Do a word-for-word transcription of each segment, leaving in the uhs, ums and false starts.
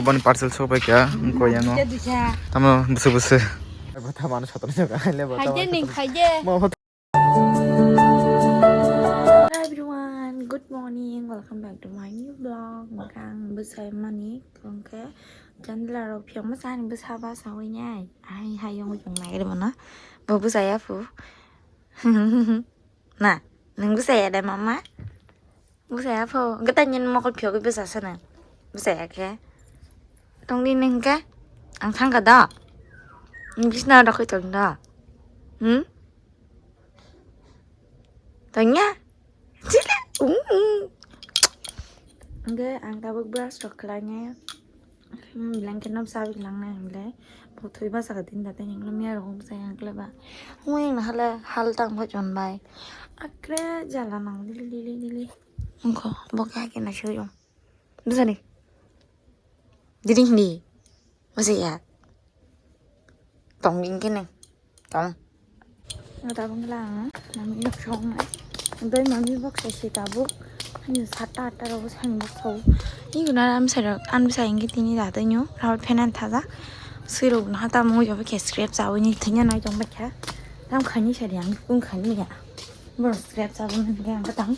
Boni parcel sopai kha, wngkha yang o. Tamo busu busu. Bwtha mano sotoni jaga, hai le bwtha mano sotoni. Khaide ning, khaide. Mo bwtha. Hello everyone, good morning, welcome back to my new vlog. Ang bwsai mani, wngkhe jandla rok phiyok ma sani bwsa ba sawi nai. Hai, hai, yang ujung nai rwmana. Bo bwsai ya phu. Na, nung bwsai ya dai mama? Bwsaya pho, hwnkhe tei nini mokol phiyogwi bwsa sano. Bwsaya khe. Tongdi nini hwnkhe? Ang thangkha da. Nini bisna rokhui tong da. Hmm? Tongya? Chila. Mm, mm. Hwnkhe ang tabuk brush rok khlainai. Hmm, blanket no bwsa bai langnai hinle. Bo thwi bwsa kha tini da tei hinle miya rok bwsa yang kle ba. Hung yang na hale hal tang bo chon bai. Akre jala nang dili dili dili. Wngkho bo khe hakhe naisik o. Bwsani. Diri hini. Bwsa ya. Tong ding kene. Tong. Tabang lang. Mami nok song nai. Doi mami bok sa si tabuk. Hani sata ata rogo sani bok sau. Ni guna am sa rok. An bwsa inge tini da tei nyo. Rawat phenan thaja. Sui rok na hata mo jobo khe scrap sa uni thinya nai tong bakha. Tam khani sa yang kung khani ya. Bor scrap sa bo nang yang tang.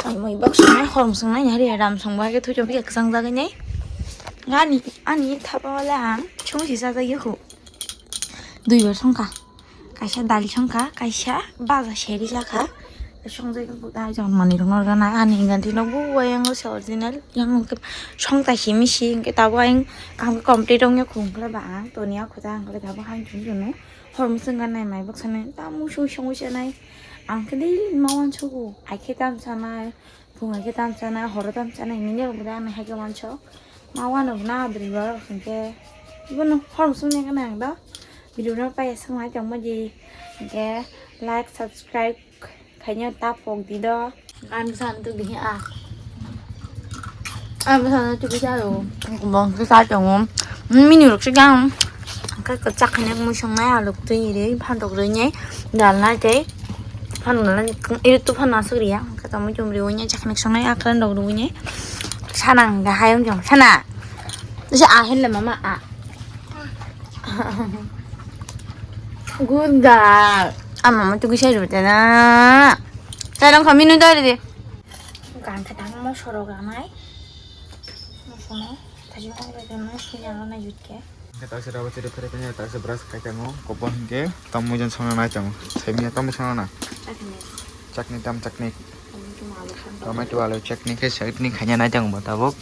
Ang mai bak songnai, hor songnai, hari ram songba ke thuchom ke kesang jaga nai. Ani, ani thapa wala ang, chong si sa jaga khu. Dui bar songkha. Kaisa dal songkha, kaisa baja seri jakha. Song jaga khu dai jon mani rong rong na ani ganti no bu wayang se original. Yang ke song ta simi si ke tabo ang kam complete ong ya khum kla ba ang to niya khu ta ang kla tabo hang chum chum no. Hor musung ganai mai bak sanai ta musu song sanai. Ang khe daily ma wansugo, hai khe tam sanai, phung hai khe tam sanai, horo tam sanai, nini rok bwdai ano hai khe wansuk. Ma wano na bwrwi borok hwnkhe, ibono hor sumya gana ang do. Video no paiya swngmai tongma di, hwnkhe like, subscribe khaina ta pok di do. Ang bwsano tubui a. Ang bwsano tubui jalo. Bong khe cha tongo. Mini rok se gang. Khe kwchak khaina mui songnai alu twi ri phantok ri nai dal nai tei. Phantok nai iri tu phan aswk riya. Khe tamo chum ri wi nai chaknik songnai akran rok ri wi nai. Sana hwnkhe hayung jong sana. Bisi a hinle mama a. Good girl. Ama mo tugui sai rute na. Sai rong kami nu dori de. Gan khe tang mo soro ganai. Mo sono. Taji mo ga mo sunya lo na yut ke. Hingke taksa rabo chiri phari phani taksa brush khai tango. Kobo hingke tamo jan sona nai tango. Sai miya tamo sona na. Chakni tam chakni. Tomato alu chutney khe chutney khaina nai tongo bo tabuk.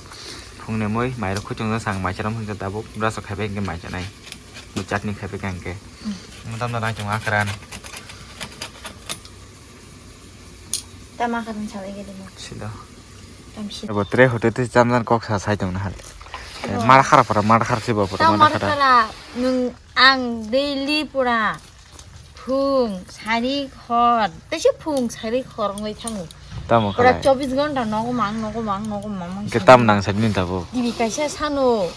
Phungni mui mairok khuchung jak sang mai charam hwnkhe tabuk brush rok khaibai hwnkhe mai chanai. Bo chutney khaibai hwnkhe. Motom no nai tongo akran. Tama akran salai gede mo. Silo. Tam si. Bo tray hote te chamjan kok sa sai tong nahal. Mar khara pora mar khara si bo pora mar khara. Nwng ang daily pura. Phung, sari, hor. Teisa phung, sari, hor wngwi thango. Tamo pura khalai? Chobbish ghonta nogo mang, nogo mang, nogo mang, mang. Hwnkhe sari. Tam nang sari ni tabuk? T V kaisa sano.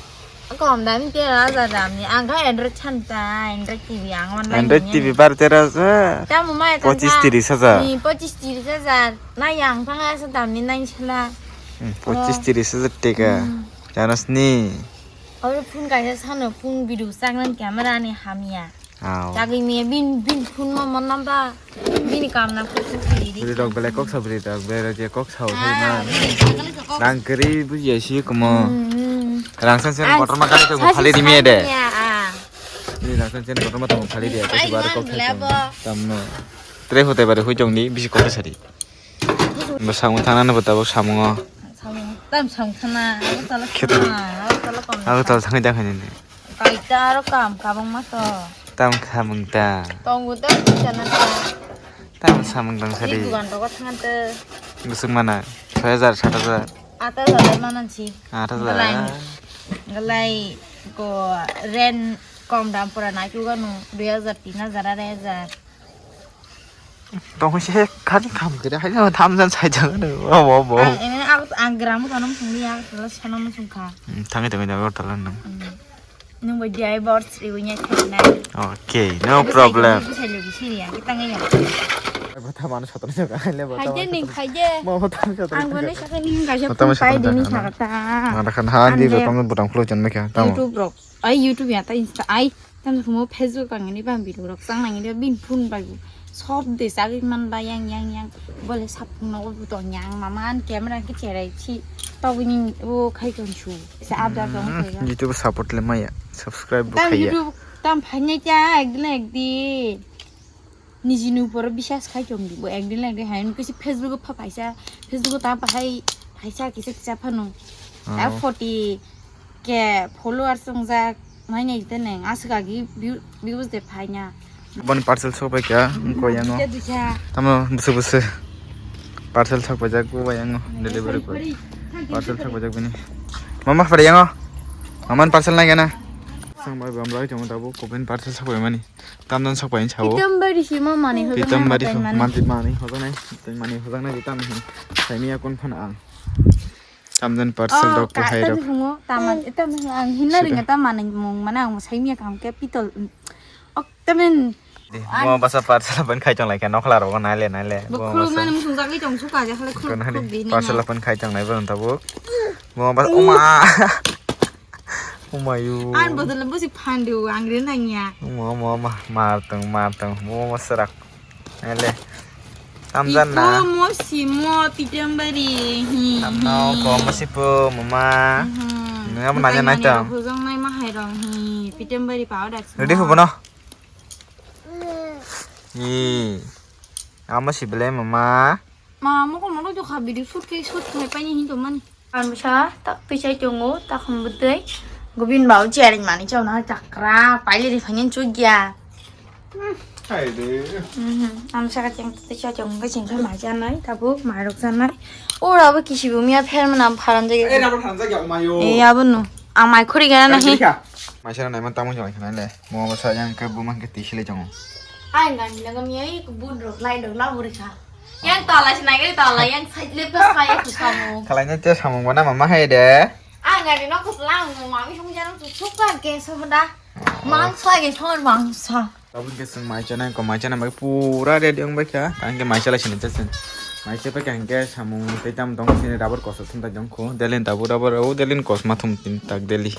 Kom dam tera hajar damni. Ang kha Android santa, Android T V ang online. Android T V bar tera hajar? Tamo mai tang pochis kha. Tiris hajar. Ni pochis tiris hajar. Na yang phang asa damni nai sala. Hmm, pochis tiris hajar teka. Hmm. Janas ni? Oro phung kaisa sano, phung video chaknani camera ni hamya. Aw. Chagwi miya bin, bin phun ma mon namba. Bini kam na phun phun phun di. Bwrwi rok belai kok sa bwrwi rok, bwrwi rok je kok sa o. Ah, sai ma. Bini kam na kok. Rang kwrwi bujiya si komo. Hmm, hmm. Rang san sen kotor ma kari to phali di miya de. Ah. Bini rang san sen kotor ma to phali di. Ai, kok si bar man kok sa lebo. Tamno. Tre hote bare hui jong di bisi kok sa di. Bo samung thangna no bo tabuk samungo. Samung, tam samung thangna, abo tala khe thangna, abo tala kom. Abo tala thangwi da khainani. Kaita aro kam kabangma to. Tam khamung ta. Tongo ta, chana ta. Tam samung tang sadi. Dugan rogo thangante. Busuk mana, soi hajar, sat hajar. At hajar lai manansi. At hajar. Galai, galai ko rent kom dam pura nai tu ganu, dui hajar, tin hajar, arai hajar. Tong se khani kam kere hai jang tham jan sai jang no. Wow, wow, wow. Ang, ini aku, ang gram ko tanam sungli ya, terus sana mo sungkha. Hmm, thangi thangi jago talan nang. Hmm. Nung bo jai bor sri winya thangna. Okay, no problem. Bisa jadi sini ya, kita nggak ya. Bota mano sotoni jaga, le bota mano sotoni. Haide ning haide. Mo bota mano sotoni. Ang gone sakhe ning kaisa phone pai dini sakha ta. Mana khan han di bota mano bota khlo jon mekha. Tamo. YouTube rok. Ai YouTube ya ta Insta ai. Tam mo Facebook ang ni bang video rok sang nang ni bin phone bai. Sob de sagi man ba yang yang yang. Bole sap no bu to yang maman camera ke cherai chi. Tawini o khai kon chu. Sa abda dong khai. YouTube support le maya. Subscribe bo khaya. YouTube tam phanya cha ekdin ekdin. Nijini upor biswas khai tong di bo ekdin ekdin hai kisi Facebook o pha phaisa Facebook o ta pha hai phaisa kisa kisa phano. Ai forty K followers tongjak nai nai te neng aswk agi views de phaina. Boni parcel sok pai kha ko yango. Tamo busu busu parcel sok pai jak ko yango delivery ko. Parcel sok pai jak bini. Mama pada yango. Maman parcel nai gana. Sang bai bam lai tong tabo ko ben parcel sok pai mani. Tamdan sok pai sao. Pitom bari si ma mani hojaknai. Pitom bari hojaknai. Manti mani hojaknai. Tei mani hojaknai di tam hin. Saimiya kon phan ang. Tamdan parcel dok ko hai rok. Taman, taman ang hinna ringa ta mani mung mana ang saimiya kam ke pitol. Ok tamen. Mo basa parcel ban khai tong lai ke nokla ro nai le nai le. Bo khulu mani musung jagli tong suka ja khala khulu khulu di. Parcel ban khai tong nai ban tabuk. Mo basa uma. Umayu. An bodol busi phandu angre nangya. Mo mo ma mar tong mar tong mo mo serak. Ele. Tamjan na. Iko mo simo pitembari. Hi. Tamno ko mo sipo mama. Nang am nanya nai tong. Hujong nai ma hai rong hi pitembari powder. Ready hubo no. Hi. Amo si bele mama. Ma mo ko mo do kha bidi suit ke suit khai pani hin to mani. Ang bwsa tak twi chai tongo, tak hwn bwtwi. Gubin ba o charing mani chawna chakra, paile ri phani chukya. Hai de. Mhm, ang saka cheng twi chai tongo, cheng khe mai chanai, tabuk mai rok chanai. Ora bo kisi bo miya pher mana pharan jagi. Eh, rabo pharan jagi, mayo. Eh, abo no. Ang mai khuri gana nahi. Mai sana nai man tamo jong khana le. Mo bwsa yang ke buma ke twi sile tongo. Ai nang nang miya ik bun rok lai rok la buri kha. Yang tola si nai tola yang side le plus mai aku kamu. Khalai nya che samung mana mama hai de. Ah, gari no kus lang mo mami sung janang tu suka ke so da. Mang sa ke thon mang sa. Tabuk ke sung mai chana ko mai chana bai pura ready ong bai kha. Tang ke mai chala sini che sen. Mai che pa kang ke samung te tam dong sini rubber kos thum ta jong ko. Delin tabu rubber o delin kos ma thum tin tak deli.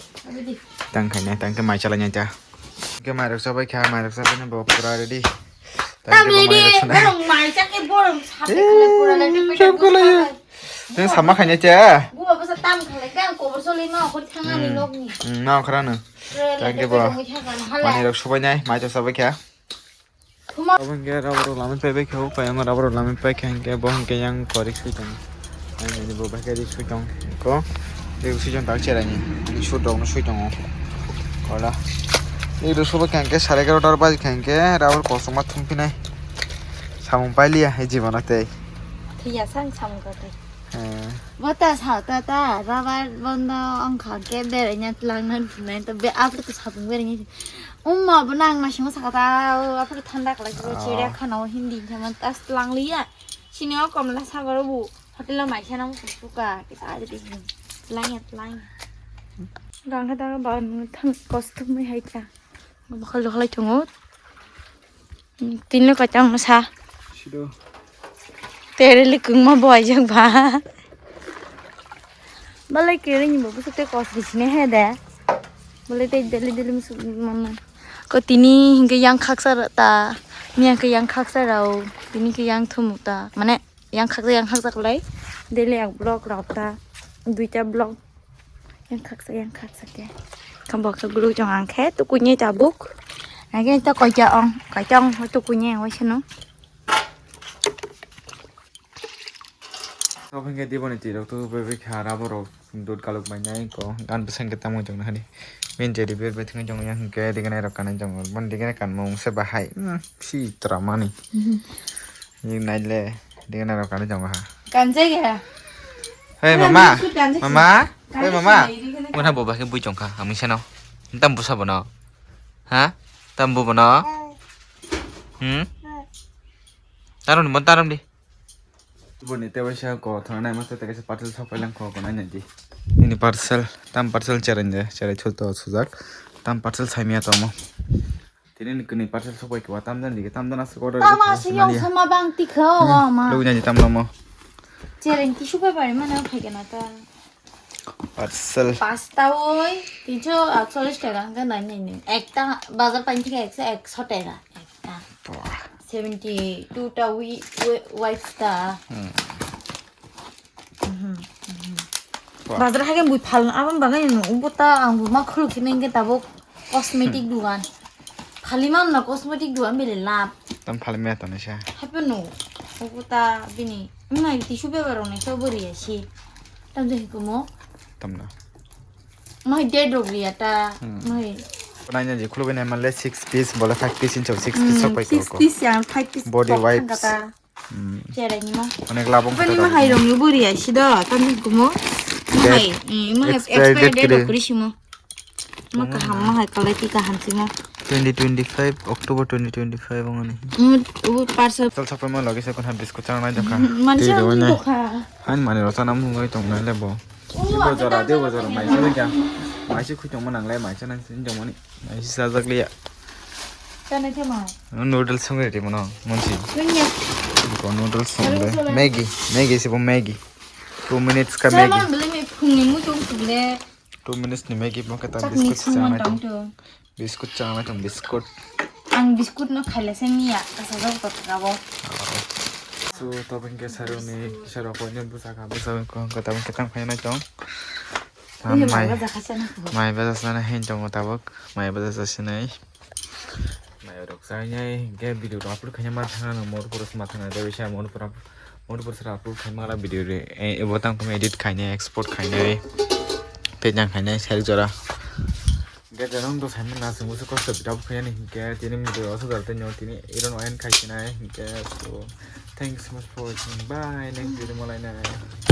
Tang khai na tang ke mai chala nya cha. Ke mai rok sa bai kha mai rok sa bai bo pura ready. Tam ready, borong mai chak ke borong sap khala pura le pura. Teng sama khanya cha. Bu apa sa tam khala kang ko bosoli no ko thangani nok ni. Na khara na. Thank you ba. Mani rok subai nai mai cha sabai kha. Abang ke rubber rok lamai pai bai kha, pai ang rubber rok lamai pai kha hingke bo hingke yang korik sui tong. Ang ni bo bai ke rik sui tong ko. Rik sui tong tak cherai ni. Ni sut rok no sui tong. Kola. Ni rok subai kha hingke sare egarotar bai kha hingke rubber kosong ma thum pinai. Samung pailiya hai jibon o tei. Thiya sang samung ka tei. Eh. Bo ta sa ta ta rubber bondo ongkha ke berai na tlang na phunai to be apre to sapung berai ni. Umma bo nang na sima saka ta apre thanda kala ko chiriya khana o hindi jaman tas tlang liya. Sini o komla sagar bu hotel o mai sana mo suka kita aja di sini. Tlang ya tlang. Gang kata ba thang kostum mai hai kya. Bo khalo khalai tongo. Tini kaitang sa. Sido. Tere likung ma boy jang ba. Balai kere ni bo busuk te kos di sine he de. Balai te deli deli musuk mama. Ko tini hingke yang khaksa ra ta. Miya ke yang khaksa rao. Tini ke yang thumu ta. Mane yang khaksa yang khaksa kalai. Deli ak block rao ta. Duita block. Yang khaksa yang khaksa ke. Kambok ke gulu jong ang khe tukunye tabuk. Age to koita ong, koita ong tukunye ang waisano. Tobhingke diboni tirok tu bebek hara borok dud kaluk mainai ko gan bwsang ke tamo jong nahani. Min jeri ber ber thang jong yang ke digane rok kanai jong mon digane kan mung se bahai. Hmm, si tramani. Ni naile digane rok kanai jong ha. Kanjai ge. Hei mama, mama, hei mama. Mona boba ke bui jong kha ami seno. Tam busa bono. Ha? Tam bu bono. Hmm? Tarom di, mon tarom di. Boni te waisa ko thona nai masa te kaisa parcel sok pailang ko ko nai nai di. Ini parcel, tam parcel chereng de, chereng chul to sujak. Tam parcel saimia to mo. Ini kini parcel sok bai kwa tamdan digi tamdan asuk order. Tama si yong sama bang tikha o ma. Lu nyanyi tamdan mo. Chereng tissue paper mana phai kana ta. Parcel. Pasta oi, tinso aksolis taka hangka nai nai nai. Ekta bazar pain thika eksa ekso taka. Ekta. Wah. Seventy two ta wi, wi, wipes ta. Hmm. Mhm, mhm. Wah. Bazar hake bui phal abang bagai no. Ubo ta ang buma khuluk sini hingke tabuk cosmetic dugan. Phali man na cosmetic dugan bele lab. Tam phali me tani sa. Hape no. Ubo ta bini. Nai tissue paper rok nai so bori ya si. Tam je hikumo. Tamna. Mai dead rok riya ta. Hmm. Mai. Nanya je khuluk nai male six piece bole five piece inchok six piece sok pai six ko. Piece yang five piece. Body wipes. Kata. Hmm. Cherai ni mo. Onek labong. Bani kata ma hai rok ni bori ya si do. Tam hikumo. Dead. Hai. Hmm, ma hai expired expired date date kiri. Rok kiri si mo. Ma kaham ma hai quality kaham si mo. Twenty twenty-five, October twenty twenty-five ongani. Hmm, ubo parcel. Sal sapai ma logi se kon ha biscuit chang nai dokha. Mansa. Twi rwna. Dokha. Han mani rw chana mungwi tong nai le bo. Ubo debo jora, debo jora mai se kya. Mai se khutong ma nang le mai se nang sin jong mani. Mai se sajak liya. Chana khe ma. Noodles song ready mano monsi. Nanya. Ko noodles song le. Maggie, Maggie se bo Maggie. Two minutes ka Maggie. Chana bele me phungni mutung le. Two minutes ni Maggie mo kata biscuit chana tong. Biscuit chana tong biscuit. Ang biscuit no khaila se miya kasa jok to kabo. So to bengke saruni saro ko ni busa ka busa ko ko ta bengke tang khaina tong. Mai baja khasa na ko. Mai baja sana hin tong tabok. Mai baja sa sinai. Mai rok sai nai ke video upload khaina ma thanga no mor pura ma thanga de bisa mor pura. Moni pura sara upload khai mala video re, e, ebo tang tong edit khainai, export khainai, pejang khainai, sel jora. Ge jarang do sai mani na sung busu kosto bita bu khainai hinke tini video oso jar tenyo tini iron oyan khai sinai hinke so thanks so much for watching. Bye, next video malai nai.